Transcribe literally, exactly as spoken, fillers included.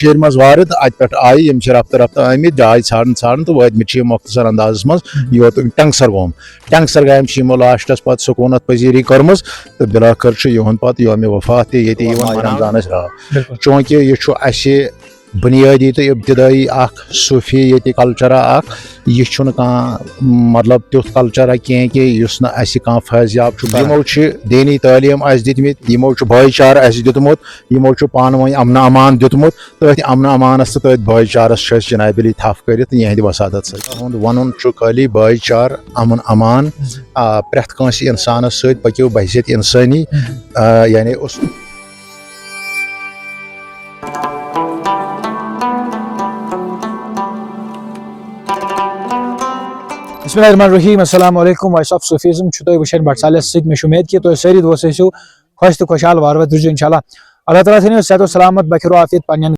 کٔشیٖرِ منٛز وارد، اَتہِ پٮ۪ٹھ آیہِ، یِم چھِ رفتہٕ رفتہٕ آمٕتۍ، جاے ژھانٛڈان ژھانٛڈان تہٕ وٲتمٕتۍ چھِ یِم مۄختصر اندازس منٛز یوت ٹنگسر گوم۔ ٹنگسر گامہِ چھِ یِمو لاسٹس پتہٕ سکوٗنت پذیٖری کٔرمٕژ تہٕ بِلاخر چھُ یِہُنٛد پتہٕ یومِ وفات تہِ ییٚتہِ یِوان مناونہٕ۔ رمضانس راتھ۔ بِلکُل۔ چوٗنٛکہِ یہِ چھُ اَسہِ بُنیٲدی تہٕ ابتدٲیی اکھ صوٗفی ییٚتہِ کلچرا اکھ، یہِ چھُنہٕ کانٛہہ مطلب تیُتھ کلچرا کینٛہہ کہِ یُس نہٕ اَسہِ کانٛہہ فٲضیاب چھُ کران۔ یِمو چھِ دیٖنی تعلیٖم اَسہِ دِتمٕتۍ، یِمو چھُ بٲے چارٕ اَسہِ دیُتمُت، یِمو چھُ پانہٕ ؤنۍ امنہٕ امان دیُتمُت۔ تٔتھۍ امنہٕ امانس تہٕ تٔتھۍ بٲے چارس چھِ أسۍ جناب علی تھپھ کٔرِتھ یِہنٛدِ وساطت سۭتۍ۔ تُہُنٛد وَنُن چھُ خٲلی بٲے چار، امن امان، آ، پرٛٮ۪تھ کٲنٛسہِ انسانس سۭتۍ پٔکِو بحیثیت انسٲنی، آ، یعنی اس۔ بسم اللہ الرحمن الرحیم، السلام علیکم، وائس آف صوفیزم چھُ تۄہہِ وٕچھان بٹ سالس سۭتۍ۔ مےٚ چھُ اُمید کہِ تُہۍ سٲری دوس ٲسِو خۄش تہٕ خۄشحال وارٕ وارٕ روٗزِو انشاءاللہ۔ اللہ تعالیٰ تھٲینو صحت و سلامت، بخیر و عافیت پننٮ۪ن